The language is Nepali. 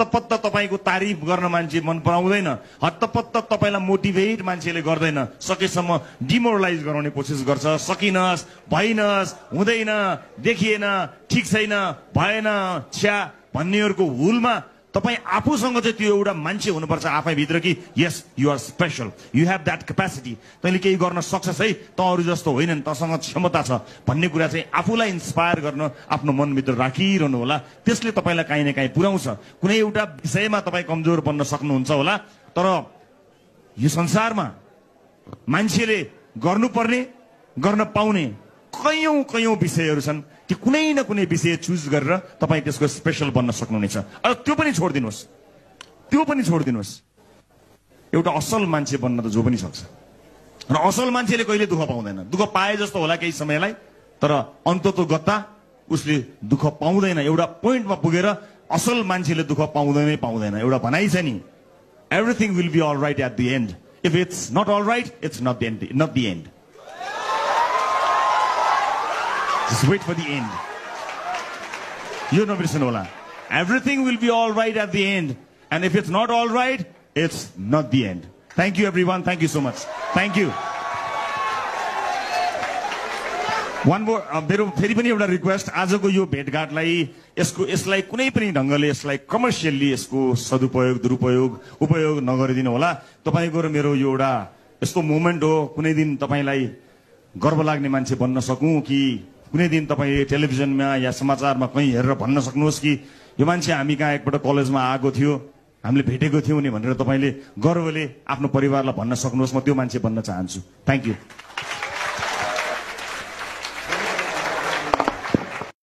हत्तपत्त तपाईको तारिफ गर्न मान्छे मन पराउँदैन, हत्तपत्त तपाईलाई मोटिभेट मान्छेले गर्दैन, सकेसम्म डिमोरलाइज गराउने कोसिस गर्छ। सकिनस्, भइनस्, हुँदैन, देखिएन, ठिक छैन, भएन, छ्या भन्नेहरुको हुलमा तपाई आफूसँग चाहिँ त्यो एउटा मान्छे हुनुपर्छ आफै भित्र कि yes you are special, you have that capacity, तैले केही गर्न सक्छस् है, त अरु जस्तो होइनन्, तसँग क्षमता छ भन्ने कुरा चाहिँ आफूलाई इन्स्पायर गर्न आफ्नो मनभित्र राखिरहनु होला। त्यसले तपाईलाई काहीँ न काहीँ पुर्याउँछ। कुनै एउटा विषयमा तपाई कमजोर बन्न सक्नुहुन्छ होला, तर यो संसारमा मान्छेले गर्नुपर्ने, गर्न पाउने कयौं विषयहरू छन्। कि कुनै न कुनै विषय चुज गरेर तपाई त्यसको स्पेशल बन्न सक्नुहुनेछ। अब त्यो पनि छोड्दिनुस्। एउटा असल मान्छे बन्न त जो पनि सक्छ, र असल मान्छेले कहिले दुःख पाउँदैन। दुःख पाए जस्तो होला केही समयलाई, तर अन्ततोगत्ता उसले दुःख पाउँदैन। एउटा पोइन्टमा पुगेर असल मान्छेले दुःख पाउँदैन। एउटा भनाइ छ नि, everything will be all right at the end, if it's not all right it's not the end. Just wait for the end. You know, Bisanola. Everything will be all right at the end. And if it's not all right, it's not the end. Thank you, everyone. Thank you so much. Thank you. One more, फेरि पनि एउटा रिक्वेस्ट, आजको यो भेटघाटलाई यसलाई कुनै पनि ढंगले यसलाई कमर्शियली यसको सदुपयोग दुरुपयोग उपयोग नगरिदिनु होला। तपाईको र मेरो यो एउटा यस्तो मोमेन्ट हो, कुनै दिन तपाईलाई गर्व लाग्ने मान्छे बन्न सकूं कि कुनै दिन तपाई टेलिभिजनमा या समाचारमा कहीं हेरेर भन्न सक्नुहोस् कि यो मान्छे हामी कहाँ एकपल्ट कलेजमा आएको थियो, हामीले भेटेको थियौं नि भनेर तपाईले गर्वले आफ्नो परिवारलाई भन्न सक्नुहोस्। म त्यो मान्छे बन्न चाहन्छु। Thank you.